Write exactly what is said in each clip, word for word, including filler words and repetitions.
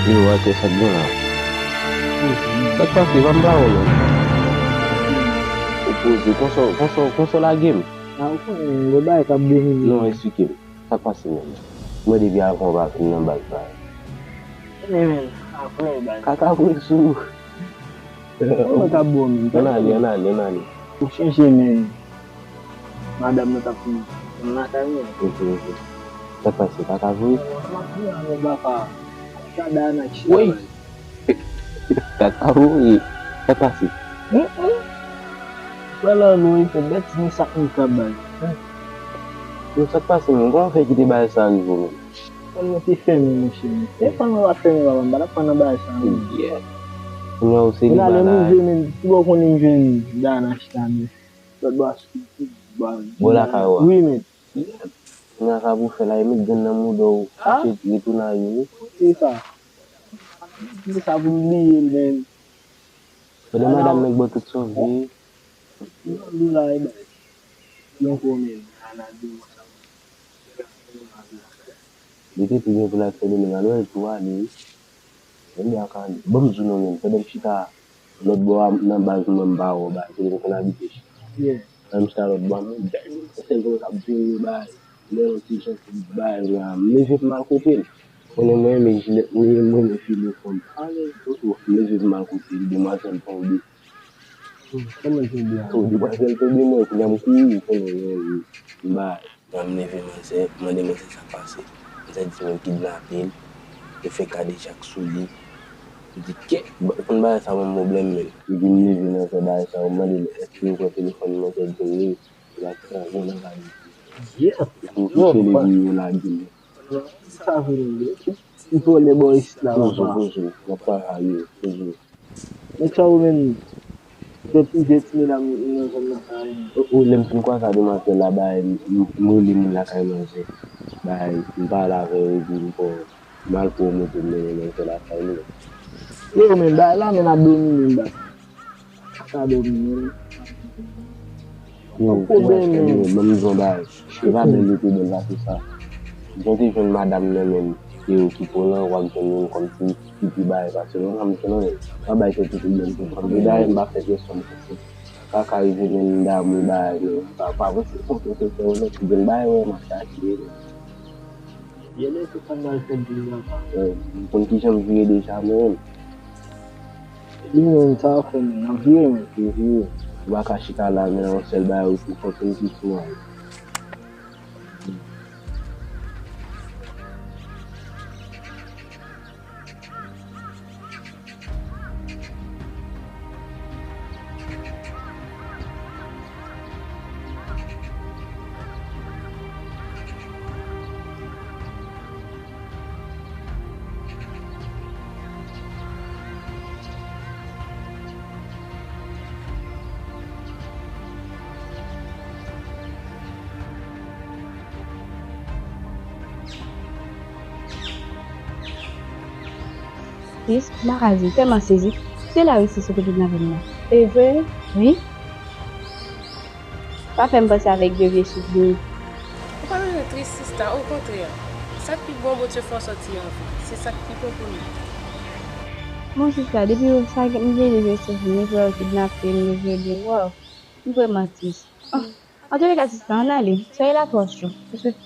Yo, atè, sa k gen la? Sa k pase? Pa m ba w non. Ou poze, konsa, konsa, konsa w lage m? A, ou konnen, yon bagay k ap domine. Non, eksplike m. Sa k pase menm? Mwen depi avan w pa vin nan baz la. Men, men, apre baz. Kaka vre sou. Mwen t ap bon menm. Ann ale, ann ale, ann ale. Ou chanje menm. Madanm nan t ap vin lakay mwen. Ok, ok. Sa k pase? Kaka vre? M ap di a, men papa. Kaka nan chita. Woy! Kaka voye. Sa k pase? Hum, hum. Pran lan nou, e fè bèt, men sa konn ka bay. Yo, sa k pase menm? Kòman w fè kite bagay sa rive w menm? Fò mwen te fèmen, monchè. E fò mwen pa fèmen, papa, m pa t ap pran nan bagay sa, non. Yeah. Kounye a ou seliba la. Lè m rive, men, ki bò w konnen m jwenn Dana chita, men? Lòt bò a sou bò a. Bò lakay ou a? Wi, men. Kounye a sa pou w fè la, e met grenn nan mouda w, chache retounen a youn wi. Se sa. Se sa pou m bliye l, men. Pandan madanm nan k ba w tout sa w vle. Yon dola e bay. Yon komin. Ana di mwen sa. Li te pi byen pou l al Sendomeng, al wè l tou ale wi. Sendomeng ak ale. Ban m di w non, men, pandan m chita lòt bò a, nan baz mwen, m pa wè w, baz kote m konn abite chita. Yeah. Pandan m chita lòt bò a, mwen, bèl, yon sèl grenn k ap vini, bay. Lè yon ti jan ti bay la, m leve m al kote l. Konnen mwen renmen jilèt mwen ye, mwen renmen file fanm. Ale, m leve m al kote l, demwazèl tonbe. Kòman l tonbe a? Oh, demwazèl tonbe, mwen, kounye a m kouri, konnen mwen renmen bay. Mwen m leve manzè, mande manzè sa k pase. Manzè di mwen kidnape l, yo fè kadejak sou li. M di, kè, konn bagay sa ban m pwoblèm menm. Epi m leve manzè bagay sa, m mande l, èske yo pran telefòn manzè di m wi. L ap kraze nan kay li. Yeah. Epi m touche li epi yo lage l. Sa vre menm. Li vole bò isit la, papa. Toujou, toujou. N ap travay, toujou. Nèg sa yo menm, yo touye ti medam nan zòn nan sa yo. O, o, lè m fin kwaze a demwazèl la, bay, m, m rele moun lakay manzè. Bay, m pale avè yo, epi m pran, m al pran moto m mennen manzè lakay li. Yo menm, bay la menm ap domine m, bay. Sa domine m. Yo, pwoblèm, yo, ban m di w yon bagay. Se pa bèl yo te bèl pase sa. Jan w te jwenn madanm nan menm, te okipe w lan, w ap jwenn youn kòmsi ki pi bay pase l. Mwen, m jwenn anyen. Pa bay tèt ou pwoblèm pou fanm. E dayè, m pa fè pèsonn konfyans. Kaka rive menm damou bagay, men pa, pa panse konfyans ou fè yo non, ki jwenn bagay wè m ap chache. Yo, men se sa m pral fè di w la. Wi, m konn kijan m vire deja, mwen. Li menm, sa w ap fè menm, n ap vire menm. Ou pa ka chita la, men yon sèl bagay ou fè, fòk ou kite mwen. Tris, m pa ka di, m tèlman sezi. Se Larisi sot okipe nan vil la. E vre? Wi. Pa fè m panse avèk de vye souvni. Ou pa bezwen tris, sista, okontrè. Sa k pi bon, Bondye fè w sòti an vi. Se sa k pi bon pou nou. Bon, sista, depi sa, m gen de vye souvni, frè yo kidnape m, yo vyole m. Waw, m vrèman tris. Ah. Antouleka, sista, ann ale. Soyez là twò cho. Paske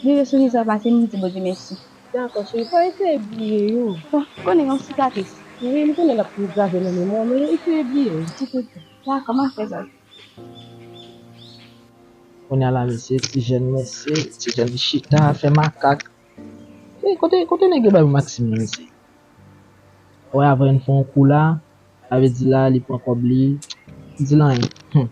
depi sou li sa pase, m di Bondye mèsi. Dakò, cheri, pa eseye bliye yo. Bon, konnen yon sikatris. Wi, m konnen l ap tou grave nan memwa w, men eseye bliye yo, ti kote. Dakò, m ap fè sa. Kounye a la, mesye, ti jèn, mesye, ti jèn chita, fè makak. E kote, kote nèg yo bay pou Maxime nan, mesye? Wè, avè n fè yon kou la, sa vle di la, li pran kòb li. Di l anyen. Hum.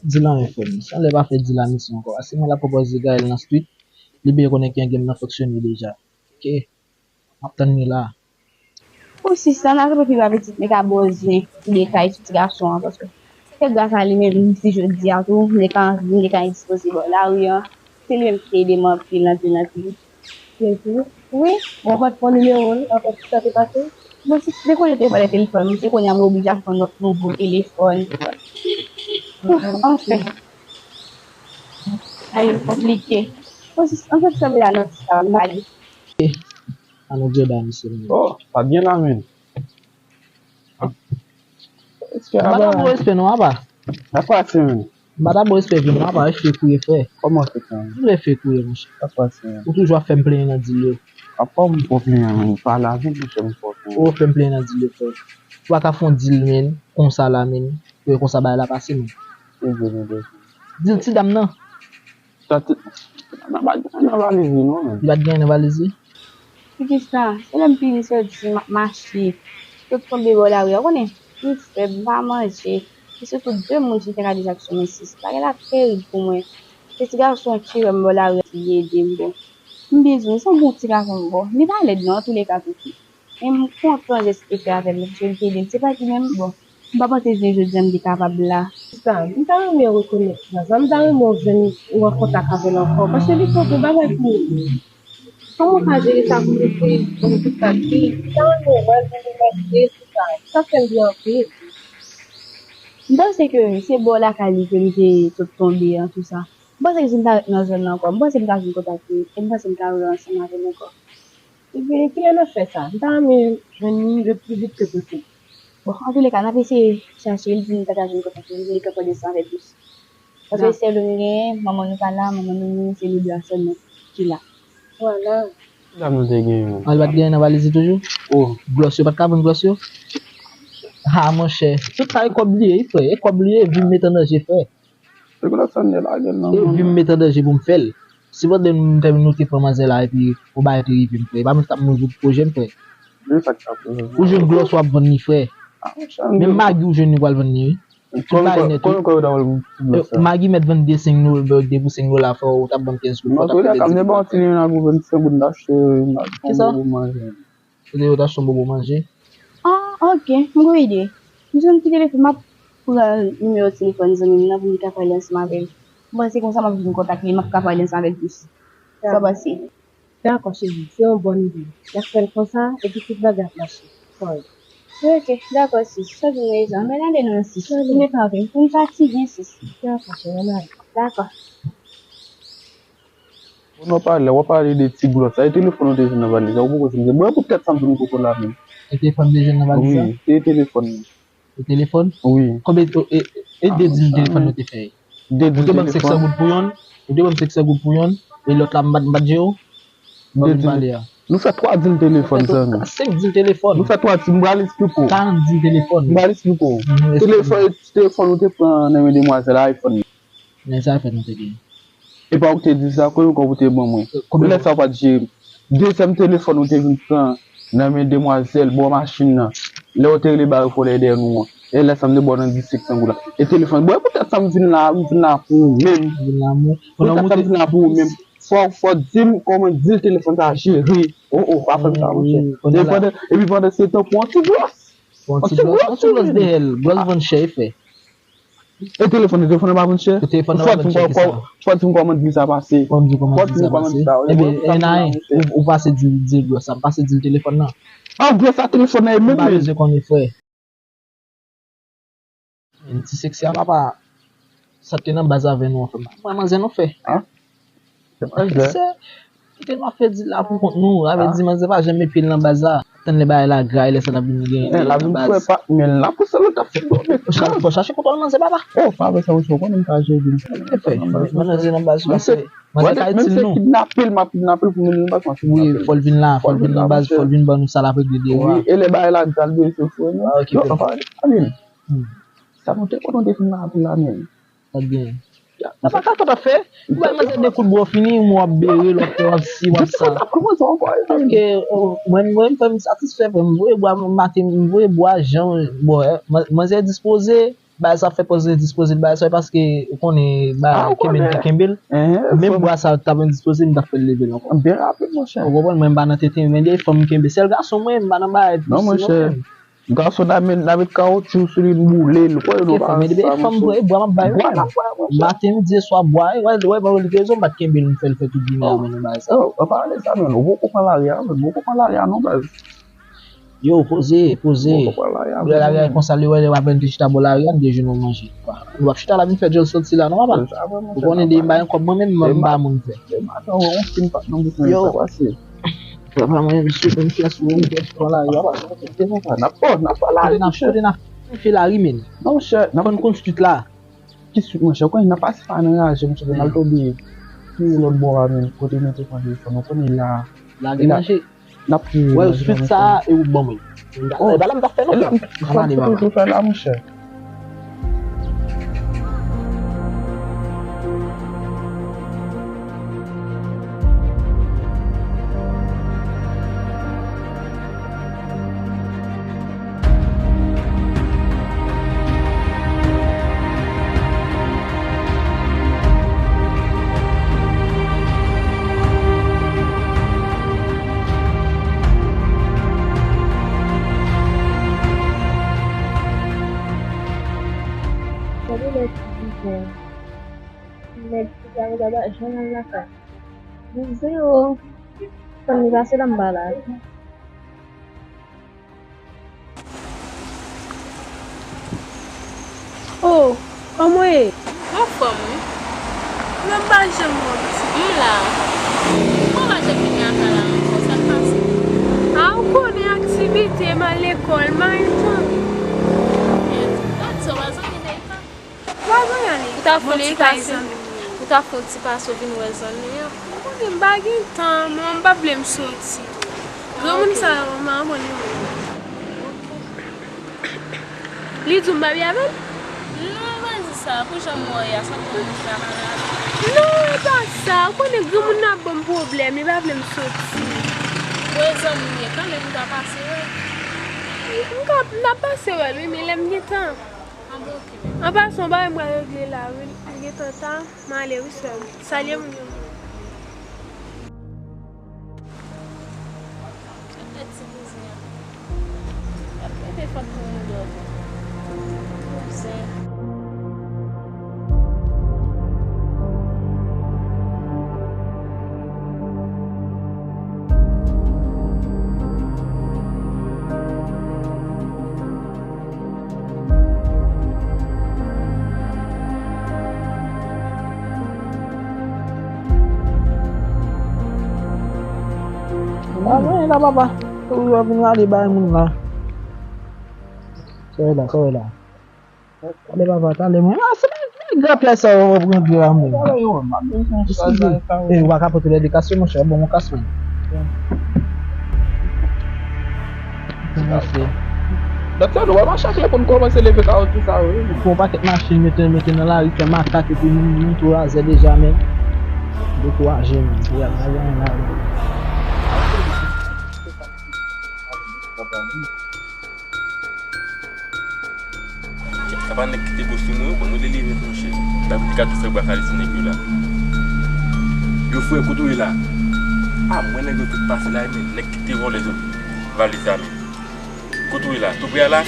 Di l anyen, frè m. Se yon lè pa fè di l anyen ankò. Paske mwen la pwopòze Gaël nan street, li byen konnen ke gen m nan fonksyone deja. Ok. M ap tann li la. Ou sista, n a kanpe pi ba pitit, men ka bòzyen, de kay sou ti gason an, paske se gras a li menm, si jodi a tou, m te ka anvi, m te ka endispoze bò lari an. Se li menm ki te ede m anpil, anpil, anpil. Wi, mwen pa t pran nimewo l, ankò tout sa te pase. Mwen si te konnen te vòlè telefòn mwen, se kounye a mwen oblije achte yon lòt nouvo telefòn. Anfen. Ay, konplike. Mwen si, anfen, sa m la nan ti sa, m ale. An nou greda misye menm. Oh, pa byen la menm. Respè, m pa ta ba w respè non, apa. Sa k pase menm? M pa ta ba w respè vre non, apa, respè kouye frè. Kòman fè sa? M vle fè kouye, monchè. Sa k pase menm? Ou toujou ap fè m plenyen nan dil yo. Apa m fè w plenyen menm? Pale avè m, monchè, m fè w plenyen. Ou fè m plenyen nan dil yo, frè. Ou pa ka fè yon dil menm, konsa la menm. Pou e konsa bagay la pase menm. Se vre, men. Dil ti dam nan. Sa te nan ba-, nan valiz li non, men. Li pa t gen nan valiz li? Poukisa? Se lè m fini soti, m ap mache. Sot tonbe bò lari a, ou konnen, m fèb, m pa manje. E sitou de moun ki fè kade sa sou mwen, sis. Bagay la terib pou mwen. Se ti gason an ki wè m bò lari a ki ede m, bon. M bezwen, se yon bon ti gason, bon. Li pa lèd non, antouleka, pitit. Men m kontan jès li te fè avè m, paske li te ede m. Se pa li menm, bon, m pa panse jounen jodi a m te kapab la. Sista, m ta renmen rekonèt sa. Sa m ta renmen w jwenn ou an kontak avè l ankò, paske li fè yon bagay pou ou. Kòman w ka jere sa pou nou, pou nou tout sa ki? M ta renmen w wè l, pou nou remersiye sista. Sa fè m byen anpil. M panse ke se bò lakay li ke li te sot tonbe an, tou sa. M panse ke si m ta ret nan zòn nan ankò, m panse m ta vin kontakte l, e m panse m ta wè ansanm avè l ankò. Ebyen, kilè n ap fè sa? M ta renmen jwenn li le pli vit ke posib. Bon, antouleka, n ap eseye chache l, si n ta ka jwenn kontak li, li kapab desann avè l plis. Paske sèl nou genyen, manman nou pa la, manman nou, nou, se nou de a sèlman ki la. Vwala. Dam nou te genyen menm. Ah, li pa t genyen nan valiz li toujou? Oh. Glòs yo, pa t ka vann glòs yo? Ha, monchè. Tout sa e kòb li ye, wi, frè. E kòb li ye, vi m met an danje, frè. Se glòs sa m te lage l nan men w. E vi m met an danje pou m fè l. Si pandan nou te, nou te pran manzè la, epi yon bagay te rive m, frè. E pa mwen ki t ap mouri pou pwojè m, frè. Men sa k t ap rive m. Ou jwenn glòs w ap vann li, frè. Ah, monchè, m... Menm magi ou jwenn li, ou pral vann li, wi. Tout bagay nèt, wi. Konbyen kòb yo ta vann ti glòs sa? Magi mèt vann de senk dola, de pou senk dola, frè, ou t ap vann kenz goud. Nan tou lè ka, m te ba w ti limen nan pou vennsenk goud, m t achte yon bonbon manje. Kisa? Kote yo t achte yon bonbon manje. Ah, ok, m gon ide. M jwenn ti telefòn, m ap pran nimewo telefòn zanmi m nan pou m ka pale ansanm avè l. M panse konsa m ap vin kontak li, m ap ka pale ansanm avè l plis. Sa w panse? Dakò, cheri, se yon bòn ide. N ap fè l konsa, epi tout bagay ap mache. Sorry. Ok, dakò, sis. Sa vin rezon. Men ale non, sis. Pou m pa vin, pou m fatige, sis. Dakò, cheri, ann ale. Dakò. Bon, w ap pale, w ap pale de ti glòs sa. E telefòn ou te jwenn nan valiz la, ou poko jwenn. Mwen, pou tèt sa, m jwenn koko la menm. E telefòn te jwenn nan valiz la? Wi, se telefòn nan. E telefòn? Wi. Konbyen, e, e, e de dil telefòn nou te fè? De dil telefòn. Ou te ban m senk san goud pou yonn, ou te ban m senk san goud pou yonn, e lòt la, m pa t, m pa t jere w? Ban m pale a. Nou fè twa dil telefòn, zanmi. Senk dil telefòn. Nou fè twa dil, m pral esplike w. Karant dil telefòn. M pral esplike w. Mhm, esplike. Telefòn, telefòn ou te pran nan men demwazèl la, iPhone. Men sa fè nou te gen. E pa ou ki te di sa, konbyen kòb ou te ban mwen? Konbyen? Lè sa ou pa t jere m. Dezyèm telefòn ou te vin pran nan men demwazèl bò machin nan. Lè ou te rele ba yo volè dèyè nou an. E lè sa m te ba w nan di senk san goud la. E telefòn. Bon, e poutèt sa m vin la, m vin la pou ou menm. Vin la pou ou. Poutèt sa m vin la pou ou menm. Fò, fò di m kòman dil telefòn sa jere. Oh, oh, pa fè m sa, monchè. Epi pandan, epi pandan se tan pou yon ti glòs. Yon ti glòs, yon ti glòs dèyè l. Glòs vann chè, e fè. E telefòn, telefòn nan pa vann chè? Telefòn nan pa vann chè, kisa? Fò di m kòman dil sa pase. Fò di m kòman dil sa pase. Ebyen, e n a yen, ou, ou pase dil, dil glòs la, m pase dil telefòn nan. Ah, glòs sa telefòn nan e menm. M pa bezwen konnen, frè. Men ti seksi a, papa, sa te nan baz avè nou, anfen, m pa wè manzè non, frè. Hein? Se manzè. Se, kite nou ap fè dil la pou kont nou. Sa vle di manzè pa janm met pye l nan baz la. Tann lè bagay la gra, e lè sa n ap vin gen pye l nan baz. Men la pou sa nou t ap fè dòmi. Fò chache kontwòl manzè, papa. Oh, pa vle sa, ou konnen m pa jere dil sa. Manzè nan baz, manzè ka itil nou. Menm si kidnape l, m ap kidnape l pou mennen l nan baz, m ap kidnape l. Wi, fò l vin la, fò l vin nan baz, fò l vin ban nou sa l ap regle deyò a. Wi, e lè bagay la gra l bezwen fè nou. Ah, ok. Sa nou te konnen te fin nan apil la menm. Sa byen. Sa pa ka konn ap fè. Ou bay manzè de kout bwa, w fini, w ap bere, l w ap fè, w ap si, w ap sa. Paske, oh, mwen, mwen, m fè m satisfè, frè m. M voye bwa maten, m voye bwa jan, bon, eh, man-, manzè dispoze, bagay sa fè manzè dispoze, bagay sa, paske ou konnen, bagay kenbe l te kenbe l. Menm bwa sa t ap endispoze, m t ap fè l leve l ankò. Byen rapid, monchè. Ou konprann, mwen m pa nan tenten, men de fanm kenbe. Sèl gason mwen, m pa nan bagay plis non, monchè. Gason n a met, n a met kawotchou sou li, n boule l. Kwè nou pa sa, monchè. Bwa n ap bwè, monchè. Maten, midi e swa, bwa. Wè, wè, wè, rezon m pa t kenbe l, m fè l fè tout vini a, men nou bay sa. Oh, pa pale sa, men. Ou poko pran lari a, men. Ou poko pran lari a, non, baz. Yo, poze, poze. Ou poko pran lari a, men. Lè lari a konsa, li wè, lè w ap vin chita bò lari a, n de jenou manje. Nou ap chita la, vin fè djòl soti la, non, papa? Ou konnen de m pa yon kòb, mwen menm, m pa moun fè. Yo. Papa mwen, misye, misye, sou yon pièce pran la, yo. N ap, n ap pale, monchè. Kote n ap fè lari, men? Non, monchè, n ap konn konn swit la. Ki swit, monchè? Ou konnen, n ap pase pa nan raje, monchè, n al tonbe pi wo lòt bò a, men, kote nou te pran telefòn, ou konnen la. Lage manje. N ap pi wo. Wè, swit sa, e ou ban mwen. E pa la m ta fè non. Ann ale, mama. Fè la, monchè. Gade lè ti bouzen. Nèg ki pa janm al lakay. Bouzen o. Fann li pase la m pa la. Oh, anmwey! Anfòm, wi. Mwen pa janm wè w, pitit. M la. Mwen pa janm vini lakay la ankò, sa k pase? A, ou konnen aktivite, m al lekòl, m pa gen tan. Gad sa, w pa zanmi Deyka? Ou pa zanmi annik. Ou ta fè yon ti pase, ou ta fè yon ti pase, ou vin wè zanmi an. Ou konnen m pa gen tan, mwen, m pa vle m soti. Granmoun sa yo, m pa konn yo. Li di w m pa byen avè l? Non, e pa di sa. Pou jan m wè w ye a, sanble yon moun ki pa pale avè l. Non, e pa sa. Ou konnen granmoun nan ap ban m pwoblèm, li pa vle m soti. Bon, e zanmi m ye, kanmenm ou ta pase wè l. M ka, m ta pase wè l, wi, men lè m gen tan. An bon, oke. An pasan, yon bagay m pral regle la, wi. M gen tan ta, m ale, wi, sè m. Salye moun yo. Gade ti bouzen an. L ap rete fòt pou moun dòmi. Bouzen. Anyen la, papa. Ou vin rale bay moun la. Sa w la, sa w la. Tande papa, tande mwen. Ah, se pa, se pa granpè sa yo pran gè a moun. Eskize. E, ou pa ka pote lè de kase, monchè, bon, mwen kase. Mèsi. Dòktè, nou wè machin yo konn kòmanse leve kawotchou sa yo, wi. Pran yon pakèt machin, mete, mete nan lari, fè makak, epi nou, nou tou razè deja, men. Dekouraje, men. Dekouraje, men. Sa pa nèg ki te bò sou nou yo, bon, nou te leve, monchè. David te ka tou fè bwa kale ti nèg yo la. Yo, frè, kote w ye la? A, mwen nèg yo tout pase la, men nèg ki te vòlè zòt valiz la, men. Kote w ye la? Tou prè a la?